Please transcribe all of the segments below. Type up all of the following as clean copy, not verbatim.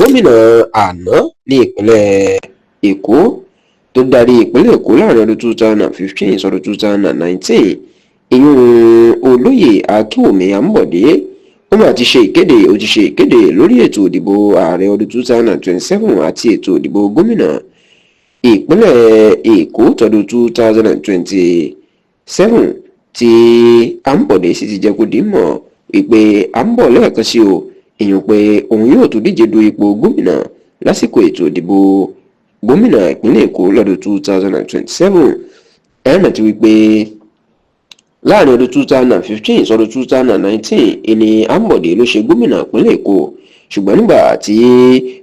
Gómìnà àná ní ìpínlẹ̀ Èkó tó darí ìpínlẹ̀ Èkó láàrin ọdún 2015 sọdún 2019, ìyún Olóyè Akínwùmí Àǹbọ̀dé, ó mà ti ṣe ìkéde, ó ti ṣe ìkéde lórí ètò ìdìbò ààrẹ ọdún 2027 àti ètò ìdìbò gómìnà ìpínlẹ̀ Èkó tọdún 2027, tí Àǹbọ̀dé sì ti jẹ́ kó di mọ̀ wípé à ń bọ̀ lẹ́ẹ̀kan sí o, ìyún pé òun yóò tún díje du ipò gómìnà lásìkò ètò ìdìbò gómìnà ìpínlẹ̀ Èkó lọ́dún 2027. Ẹ rántí wípé láàrin ọdún 2015 sọdún 2019 ìní Àǹbọ̀dé ló ṣe gómìnà ìpínlẹ̀ Èkó, ṣùgbọ́n nígbà tí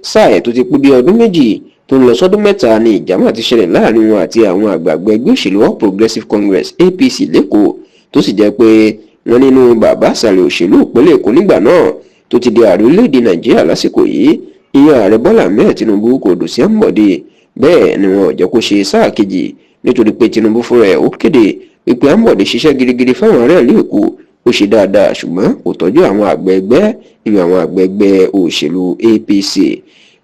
sáà ẹ̀ tó ti pé bí ọdún 2 tó ń lọ sọ́dún 3 ni ìjàmà ti ṣẹlẹ̀ láàrin wọn àti àwọn àgbààgbà ẹgbẹ́ òṣèlú All Progressives Congress, APC, l'Ékòó, tó sì jẹ́ pé wọ́n nínú bàbá àṣàlẹ̀ òṣèlú ìpínlẹ̀ Èkó nígbà náà tó ti di ààrẹ orílẹ̀-èdè Nàìjíríà lásìkò yìí, ìyẹn Ààrẹ Bọ́lá Ahmed Tinubu, kò dùn sí Àǹbọ̀dé. Bẹ́ẹ̀ ni wọn ò jẹ́ kó ṣe sáà kejì, nítorí pé Tinubu fúnra ẹ̀ ó kéde wípé Àǹbọ̀dé ṣiṣẹ́ gidigidi fáwọn aráàlú Èkó, ó ṣe dáadáa, ṣùgbọ́n kò tọ́jú àwọn àgbẹ̀ ẹgbẹ́, ìyẹn àwọn àgbẹ̀ ẹgbẹ́ òṣèlú APC.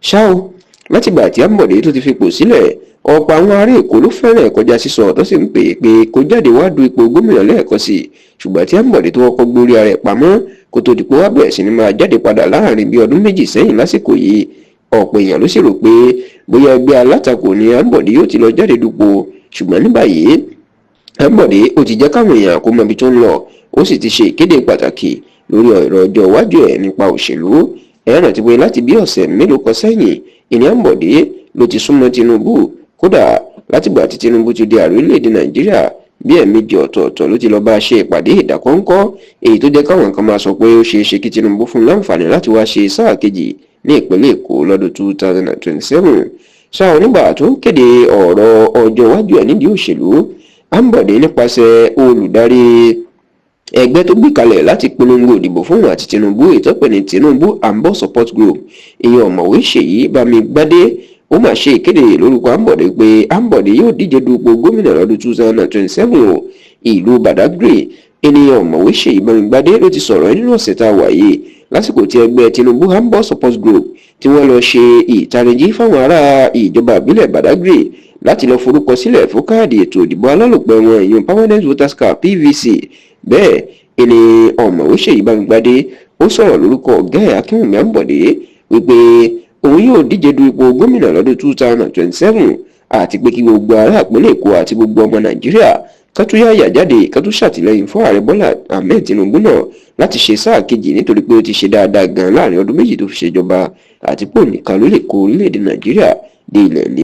Ṣá o, látìgbà tí Àǹbọ̀dé tó ti fipò sílẹ̀, ọ̀pọ̀ àwọn ará Èkó ló fẹ́ràn ẹ̀ kọjá sísọ, tó sì ń pè é pé kó jáde wá du ipò gómìnà lẹ́ẹ̀kan sí i, ṣùgbọ́n tí Àǹbọ̀dé tó kọ́kọ́ gbórí ara ẹ̀ pamọ́ kó tó di pé wá bẹ̀rẹ̀ sí ni máa jáde padà láàrin bí ọdún 2 sẹ́yìn lásìkò yìí. Ọ̀pọ̀ èèyàn ló sì rò pé bóyá ẹgbẹ́ alátakò ni Àǹbọ̀dé yóò ti lọ jáde dupò, ṣùgbọ́n ní báyìí Àǹbọ̀dé ó ti jẹ́ káwọn èèyàn kó mọ ibi tó ń lọ, ó sì ti ṣe ìkéde pàtàkì lórí ọ̀rọ̀ ọjọ́ iwájú ẹ̀ nípa òṣèlú. Ẹ rántí pé láti bí ọ̀sẹ̀ mélòó kan sẹ́yìn ìní Àǹbọ̀dé ló ti súnmọ́ Tinubu. Kódà, látìgbà tí Tinubu ti di ààrẹ orílẹ̀-èdè Nàìjíríà, bí ẹ̀ẹ̀mejì ọ̀tọ̀ọ̀tọ̀ ló ti lọ bá a ṣe ìpàdé ìdákọ́ńkọ́, èyí tó jẹ́ káwọn kan máa sọ pé ó ṣeé ṣe kí Tinubu fún láǹfààní láti wá ṣe sáà kejì ní ìpínlẹ̀ Èkó lọ́dún 2027. Ṣáà onígbà tó ń kéde ọ̀rọ̀ ọjọ́ iwájú ẹ̀ nídìí òṣèlú, Àǹbọ̀dé nípasẹ̀ olùdarí ẹgbẹ́ tó gbé kalẹ̀ láti polongo ìdìbò fóun àti Tinubu, ìtọ́pẹ̀ ní Tinubu Ambo Support Group, ìyẹn Ọ̀mọ̀wé Ṣèyí Bámigbádé, ó mà ṣe ìkéde lórúkọ Àǹbọ̀dé pé Àǹbọ̀dé yóò díje dupò gómìnà lọ́dún 2027 o. Ìlú Badagry ènìyàn Ọ̀mọ̀wé Ṣèyí Bámigbádé ló ti sọ̀rọ̀ nínú ọ̀sẹ̀ tá a wà yìí, lásìkò tí ẹgbẹ́ Tinubu Ambo Support Group tí wọ́n lọ ṣe ìtanijí fáwọn ará ìjọba ìbílẹ̀ Badagry láti lọ forúkọ sílẹ̀ fún káàdì ètò ìdìbò alálòpẹ́ wọn, ìyún permanent voters card, PVC. Bẹ́ẹ̀ ìní Ọ̀mọ̀wé Ṣèyí Bámigbádé ó sọ̀rọ̀ lórúkọ ọ̀gá ẹ̀ Akínwùmí Àǹbọ̀dé wípé òun yóò díje du ipò gómìnà lọ́dún 2027, àti pé kí gbogbo ará ìpínlẹ̀ Èkó àti gbogbo ọmọ Nàìjíríà kátúyàyà jáde kátú ṣàtìlẹ́yìn fún Ààrẹ Bọ́lá Ahmed Tinubu náà láti ṣe sáà kejì, nítorí pé ó ti ṣe dáadáa gan láàrin ọdún 2 tó fi ṣèjọba, àti pé òun nìkan ló lè kó orílẹ̀-èdè Nàìjíríà dé ilẹ̀ ilé.